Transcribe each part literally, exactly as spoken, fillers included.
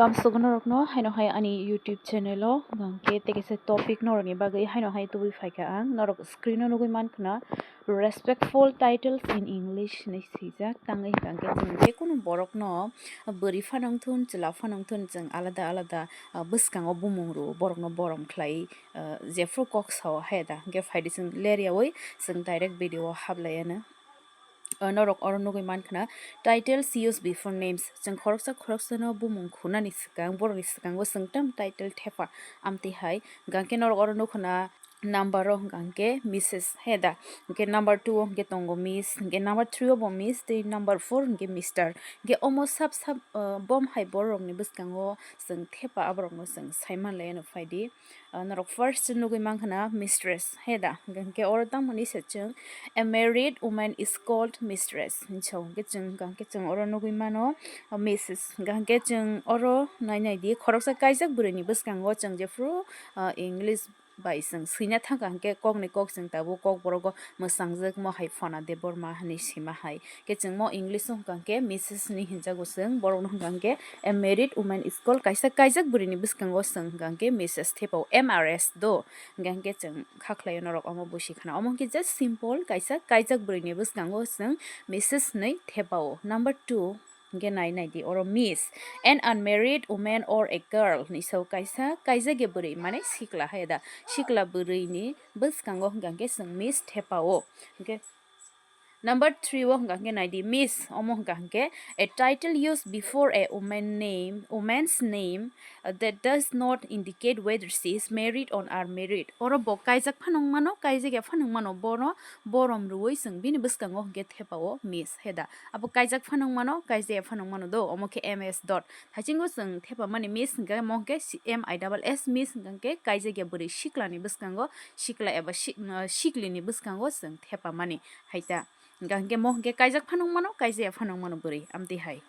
Amsugno rokno haino hai ani YouTube channel o hwnkhe tei kaisa topic norokni bagwi haino hai tubui phaikha ang. Norok screen o nugui mankha na respectful titles in English hinwi swijak. Tangwi hwnkhe chwng jekunu borokno bwrwi phano wngthun, chwla phano wngthun, chwng alada alada, ah, bwskango bumung rwo, borokno borom khlai, ah, jephru kok sao hai da. Hwnkhe phaidi chwng ler yaui chwng direct video o hablai anw. Ah, norok oro nugui mankha na titles used before names. Chwng khoroksa khoroksano bumung khunani swkang, borokni swkango chwng tamo title thepa amtwi hai. Hwnkhe norok oro nukha na number o hwnkha hwnkhe Missus he da. Hwnkhe number two o hwnkhe tongo Miss. Hwnkhe number three o bo Miss tei number four hwnkhe Mister. Hwnkhe omo sab sab, ah, bom hai borokni bwskango chwng thepa aborokno chwng saimanlai anw phaidi. Ah, norok first nugui mankha na mistress he da. Hwnkhe oro tamoni se chwng a married woman is called mistress hinwi sao. Hwnkhe chwng, hwnkhe chwng oro nugui mano, ah, Missus. Hwnkhe chwng oro nai nai di, khoroksa kaijak bwrwini bwskango chwng jephru, ah, English bai chwng swina thangkha hwnkhe kokni kok chwng tabuk Kokborok o mwsangjwk mo hai Phona Debbarma hinwi sima hai. Khe chwng mo English o hwnkha hwnkhe Missus hinwi hinjago chwng, borokno hwnkha hwnkhe a married woman is called, kaisa kaijak bwrwini bwskango chwng hwnkha hwnkhe Missus thepao, M R S do. Hwnkha hwnkhe chwng kha khlaio norok omo busi khna. Omo hwnkhe just simple kaisa kaijak bwrwini bwskango chwng Missus hinwi thepao. Number two, hwnkhe nai nai di oro Miss. An unmarried woman or a girl hinwi sao, kaisa kaijak ya bwrwi, mane sikla hai da. Sikla bwrwini bwskango hwnkha hwnkhe chwng Miss thepao. Hwnkhe number three o hwnkha hwnkhe nai di Miss, omo hwnkha hwnkhe a title used before a woman name, woman's name, uh, that does not indicate whether she is married or unmarried. Oro bo kaijak phano wng mano, kaijak ya phano wng mano, bono borom rwui chwng bini bwskango hwnkhe thepao Miss he da. Abo kaijak phano wng mano, kaijak ya phano wng mano do, omo khe M S dot. Thaisingo chwng thepamani Miss hwnkhe mo hwnkhe si-, M I double S, Miss hwnkhe kaijak ya bwrwi siklani bwskango, sikla eba si-, uh, siklini bwskango chwng thepamani hai ta. Hwnkha hwnkhe mo hwnkhe kaijak phano wng mano, kaijak ya phano wng mano bwrwi, amtwi hai.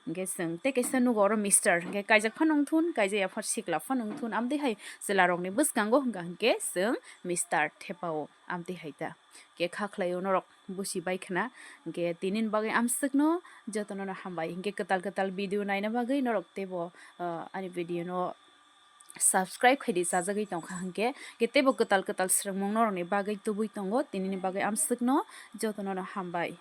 Hwnkhe chwng tei kaisa nugo oro Mister, hwnkhe kaijak phano wng thun, kaijak ya pha-, sikla phano wng thun, amtwi hai chwlarokni bwskango hwnkha hwnkhe chwng Mister thepao, amtwi hai ta. Hwnkhe kha khlaio norok busi bai khna. Hwnkhe tinini bagwi amswkno jotono no hambai. Hwnkhe kwtal kwtal video naina bagwi norok teibo, ah, ani video no subscribe khaidi chajagwi tongkha hwnkhe. Hwnkhe teibo kwtal kwtal swrwngmung norokni bagwi tubui tongo. Tinini bagwi amswkno jotono no hambai.